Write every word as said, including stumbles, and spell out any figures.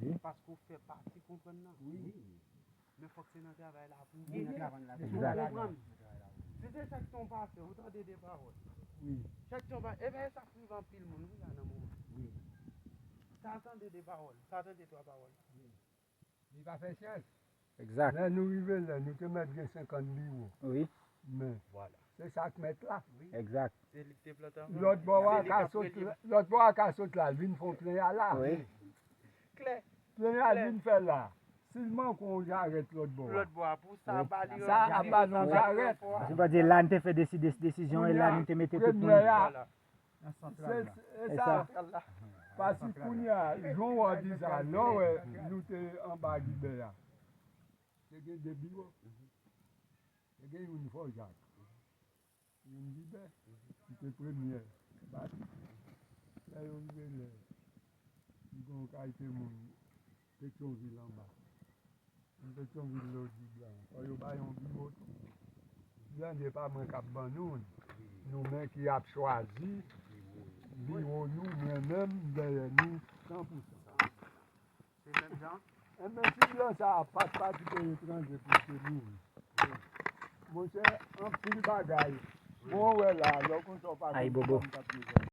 Se paske w fè pati konprann nan. Wi. Men fòk se nan travay la pou w genyen. Pou w konprann. Si se chak tan w pase, ou tande de pawòl. Wi. Chak tan w pase, e ben, e sa k rive anpil moun, wi, la nan moman. Wi. Sa tande de pawòl, sa tande twa pawòl. Wi. Li pa fè sans. Egzak. Lè nou rive la, nou te mèt gen senkant biwo. Wi. Men, se sa k mèt la. Egzak. Se li k te plante anvan. Lòt bò a ka sot la, lòt bò a ka sot la, l vin fè yon plen a la. Wi. Klè. Plen a l vin fè la. Si l manke yon jarèt lòt bò a. Lòt bò a, pou sa a ba li sa a ba nou jarèt. Paske pa di la n te fè desi-, desi-, desizyon e la nou te mete tout moun. Premyè a, Se, se sa. Paske kounye a, jan w di sa, lè w wè nou te anba Gibè a, te gen de biwo. Te gen youn Fò Jak, youn Gibè, ki te premyè bati. Lè yo rive lè, li gen yon kalite moun Petyonvil anba. Moun Petyonvil yo di blan, fò yo ba yon biwo tou. Blan, se pa mwen k ap ban nou l. Nou menm ki ap chwazi biwo nou, mwen menm, m dèyè nou, san pou san. Se menm jan? Enben, si blan sa a pa t pati peyi etranje pou l te mouri. Monchè, anpil bagay. Bon, wè la, lè w konn sa w pa konn, m t ap di w.